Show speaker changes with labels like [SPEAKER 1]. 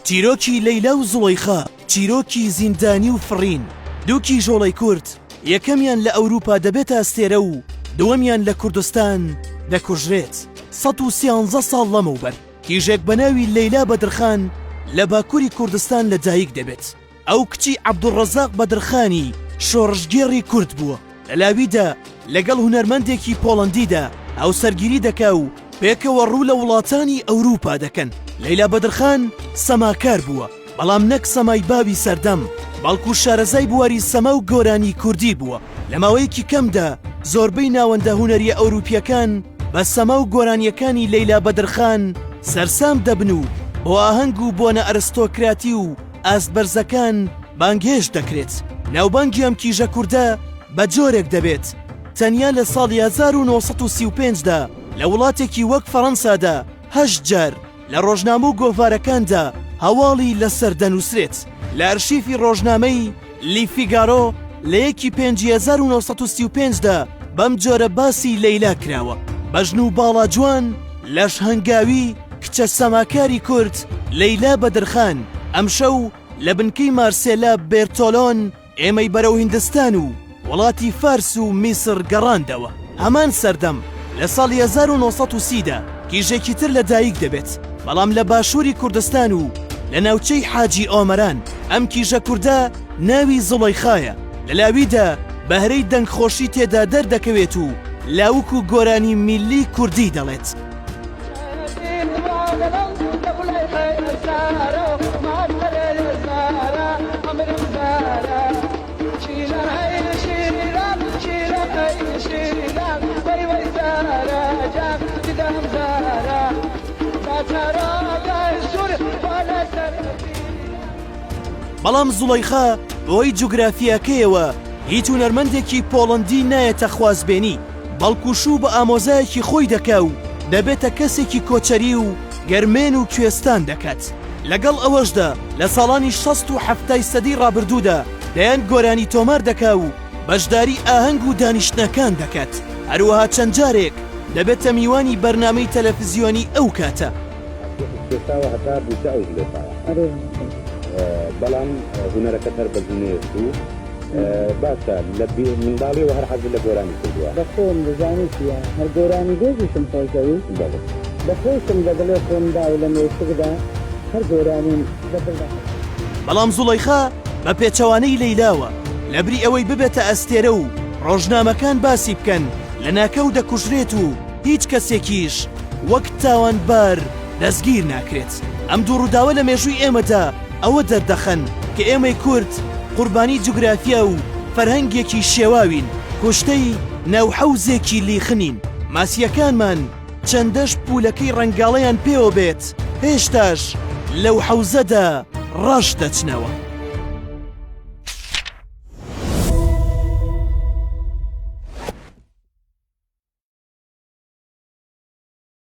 [SPEAKER 1] چیرۆکی لەیلا و زوڵەیخا، چیرۆکی زیندانی و فڕین، دوو کیژۆڵەی کورد، یەکەمیان لە ئەوروپا دەبێتە ئەستێرە و دووەمیان لە کوردستان دەکوژرێت. 113 ساڵ لەمەوبەر کیژێک بە ناوی لەیلا بەدرخان لە باکوری کوردستان لە دایک دەبێت. ئەو کچی عەبدولڕەزاق بەدرخانی شۆڕشگێڕی کورد بووە. لە لاویدا لەگەڵ هونەرمەندێکی پۆڵەندیدا هاوسەرگیری دەکا و پێکەوە ڕوو لە وڵاتانی ئەوروپا دەکەن. لەیلا بەدرخان سەماکار بووە، بەڵام نەک سەمای باوی سەردەم، بەڵکو شارەزای بواری سەما و گۆرانی کوردی بووە. لە ماوەیەکی کەمدا زۆربەی ناوەندە هونەرییە ئەوروپییەکان بە سەما و گۆرانییەکانی لەیلا بەدرخان سەرسام دەبن و بۆ ئاهەنگ و بۆنە ئەرستۆکراتی و ئاستبەرزەکان بانگهێشت دەکرێت. ناوبانگی ئەم کیژە کوردە بە جۆرێک دەبێت، تەنیا لە ساڵی 1935 دا لە وڵاتێکی وەک فەڕەنسادا هەشت جار لە ڕۆژنامە و گۆڤارەکاندا هەواڵی لەسەر دەنووسرێت. لە ئەرشیفی ڕۆژنامەی، لی فیگارۆ، لە یەکی پێنجی 1935 دا بەم جۆرە باسی لەیلا کراوە، بەژن و باڵا جوان، لەش هەنگاوی، کچە سەماکاری کورد لەیلا بەدرخان ئەمشەو لە بنکەی مارسێلا بێرتۆلۆن ئێمەی بەرەو هیندستان و وڵاتی فارس و میسر گەڕاندەوە. هەمان سەردەم لە ساڵی 1930 دا کیژێکی تر لە دایک دەبێت، بەڵام لە باشووری کوردستان و لە ناوچەی حاجی ئۆمەران. ئەم کیژە کوردە ناوی زوڵەیخایە، لە لاویدا بەهرەی دەنگخۆشی تێدا دەردەکەوێت و لاوک و گۆرانی میللی کوردی دەڵێت. بەڵام زوڵەیخا بەهۆی جوگرافیاکەیەوە هیچ هونەرمەندێکی پۆڵەندی نایەتە خوازبێنی، بەڵکو شوو بە ئامۆزایەکی خۆی دەکا و دەبێتە کەسێکی کۆچەری و گەرمێن و کوێستان دەکات. لەگەڵ ئەوەشدا لە ساڵانی شەست و حەفتای سەدەی ڕابردوودا دەیان گۆرانی تۆمار دەکا و بەشداری ئاهەنگ و دانیشتنەکان دەکات، هەروەها چەند جارێک دەبێتە میوانی بەرنامەی تەلەفزیۆنی ئەو کاتە.
[SPEAKER 2] کێشاوە هەتا بوویتە ئەو زلێخایە. بەڵام هونەرەکەت هەر بە زوو نەیەشت و باشە لە منداڵیەوە هەر حەزت لە گۆرانی کردووە؟
[SPEAKER 3] بە خۆم دەزانی چیە هەر گۆرانی بێژیشم خۆش دەویست
[SPEAKER 2] بەڵێ.
[SPEAKER 3] بە خۆیشم لە دڵێ خۆمدا و لە مێشکدا هەر گۆرانیم لە دڵدا هەبوو.
[SPEAKER 1] بەڵام زوڵەیخا بە پێچەوانەی لەیلاوە لەبری ئەوەی ببێتە ئەستێرە و ڕۆژنامەکان باسی بکەن لەناکاو دەکوژرێت و هیچ کەسێکیش وەک تاوانبار دەستگیر ناکرێت. ئەم دوو ڕووداوە لە مێژووی ئێمەدا ئەوە دەردەخەن کە ئێمەی کورد قوربانی جوگرافیا و فەرهەنگێکی شێواوین، کوشتەی ناو حەوزێکی لیخنین. ماسییەکانمان چەندەش پوولەکەی ڕەنگاڵەیان پێوە بێت، هێشتاش لەو حەوزەدا ڕەش دەچنەوە.